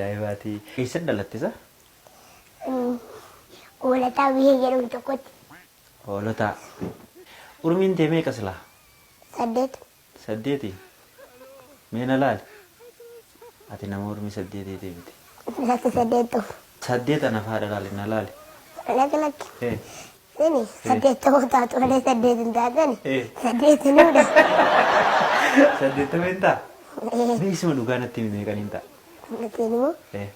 Ajaa'ibaati. Eessatti dhalatte isa? Hoolataa biyya jedhamu tokkotti. Hoolotaa. Urmiin tee meeqa silaa? 8. Saddeeti? Mee na laali. Ati nama urmii saddeetiitii miti. Lakki 8 ta'u. 8 ana faadha laali na laali. Lakki lakki. Eh. Sini 8 ta'uu taatu malee 8 hin taatani. Eh. 8 nuudha. 80 hin ta'a? Mee isuma dhugaa natti himi meeqan hin ta'a? Natiin immoo Eh.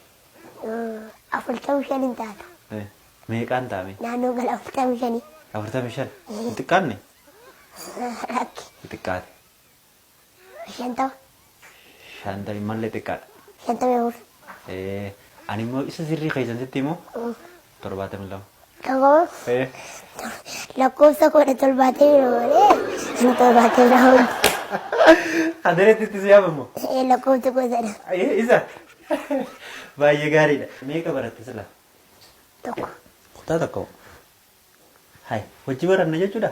45 hin taatu. Eh. Meeqaan ta'a mee? Naannoo gara 45. 45? Hin xiqqaanne? Lakki. Hin xiqqaate. 50. 50 mallee xiqqaadha. 54. Eh, ani immoo isa sirrii keessan sitti himu 72. Tokko Eh. lakkoofsa kudha torbaatamii malee ani 72. Aderetti itti si yaamamu. Eh, lakkoofsa koo sana. Eh, isa. Baay'ee gaariidha. Meeqa baratte sila? 1. Kutaa 1. Hai, hojii baranna jechuudha?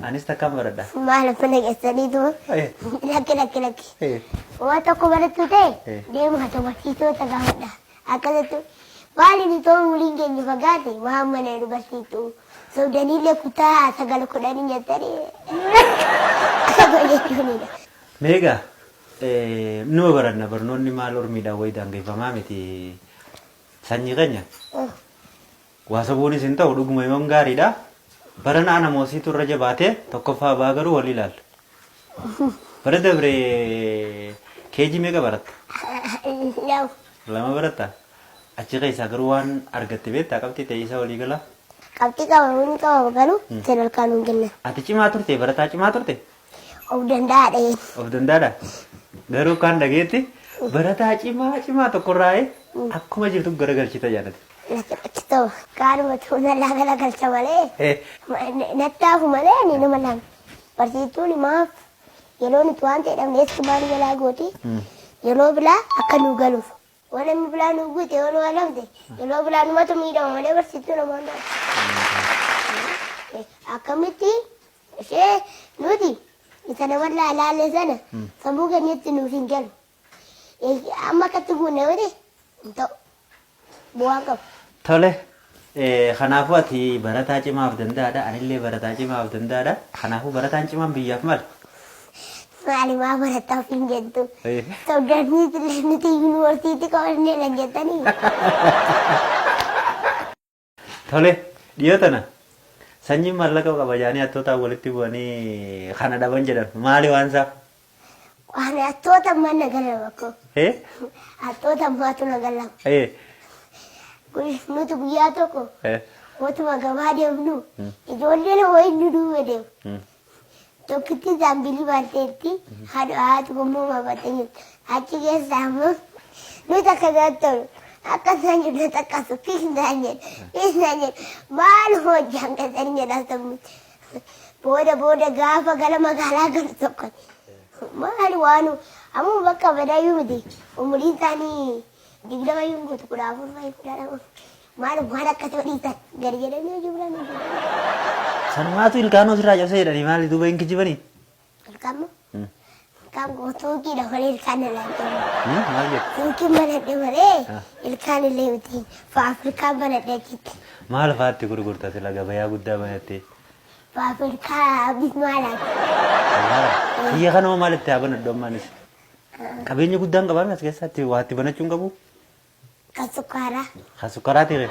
Anis takkaan baradha. Maal mana keessaniitu lakki lakki lakki. Waan tokko barattu ta'e deemu haa ta'u barsiisota gaafadha. Akkasattu maali nu ta'u umuriin keenya fagaate waan mana nu barsiiftu. Sobdaniillee kutaa 9 10 jettanii akka jechuunidha. Meegaa numa baranna barnoonni maal ormiidhaan wayi daangeffamaa miti sanyii keenya. Waa sobuunis hin ta'u dhuguma yoon gaariidha. Barana ana moosiitu irra jabaate tokkoffaa ba'a garuu wal ilaalla. Bara dabre keejii meeqa baratta? 2. 2 baratta? Achi keessaa garuu waan argatte beektaa qabxii ta'e isa walii galaa? Qabxii qaba ni qaba garuu sadarkaa nuun kennan. Ati cimaa turte barataa cimaa turte? Of danda'aadha. Of danda'aadha? Garuu kaan dhageetti barataa cimaa cimaa tokkorraa akkuma jirtu garagalchita jaalate. Lakki ta'u kaanuma tuuna laa galcha malee nattaafu malee ani nama lama. Barsiistuun maaf yeroo nuti waan ta'e dhabne eessi maal jalaa gooti yeroo bilaa akka nu galuuf. Waan namni bilaa nu guute yoo nu alamte yeroo bilaa numatu miidhama malee barsiistuu namaan ta'u. Akkamitti ishee nuti isa namarraa ilaalle sana sammuu keenyatti nuuf hin galu. Amma akkatti guunne yoo ta'e hin ta'u. Bu'aan qabu. Tole. Kanaafuu ati barataa cimaaf danda'aadha. Anillee barataa cimaaf danda'aadha. Kanaafuu barataan cimaan biyyaaf maali? Maali maa barataa ofiin jettu? Sobdanii illee nuti yuunivarsiitii qabanneedha jettanii. Tole, dhiyoo tana sanyiin maallaqa qaba jedhanii hattootaan walitti bu'anii kana dhaban jedhan. Maali waan isaa? Waan hattoota ammaa na galama akkoo. Eh? Hattoota ammaatu na galama. Eh? Nuti guyyaa tokko Eh? otuma gabaa deemnu ijoolleen wayii nu duuba deemu. Tokkitti zaambilii baatteetti haadha haati gommoo baafattee jirti. Achi keessaa immoo nuti akka gattolu akka isaan jedhu xaqqasu fiis naan jedhu fiis naan jedhu maal hojjaan keessan jedha sammuutti. Booda booda gaafa gara magaalaa galu tokko maal waanu amma bakka badaayyuu miti umuriin isaanii 20 iyyuu hin guutu 14 fa'i 12 maal waan akka ta'u dhiisan gadi jedhanii hojii biraan hojjetan. Sanumaatu ilkaanoo sirraa cabsee jedhanii maali duuba hin kijibanii? Ilkaan moo? Ilkaan koo suuqiidha malee ilkaan irraa hin qabu. Maal jettu? Suuqiin banadhe malee ilkaan illee miti. Faafrikaan banadhe achitti. Maal fa'aatti gurgurta sila gabayaa guddaa banattee? Faafrikaa bismaaraati. Bismaara? Biyya kana hoo maal itti haa banadhu ammaanis? Qabeenya guddaan qabaame as keessatti waa itti banachuu hin qabu? Kan sukkaaraa. Kan sukkaraati ree?